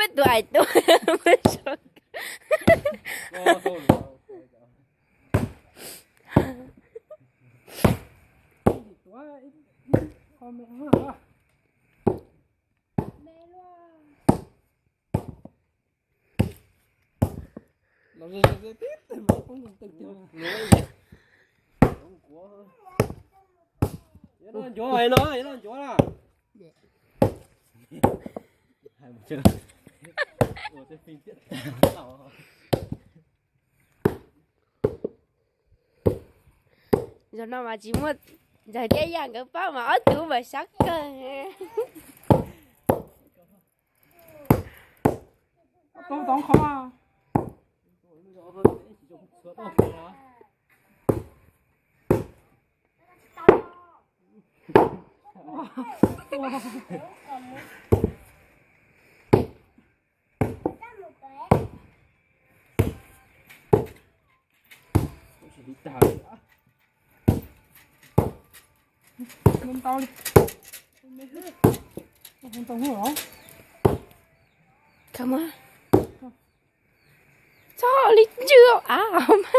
Peb tus ais tuaj. Zaum no mas tsis muaj, yog tias yam nkawd paub mas ob tug mas sab kawg. Ntau li. Ntau hwv os. Txhob li ntswg av mas.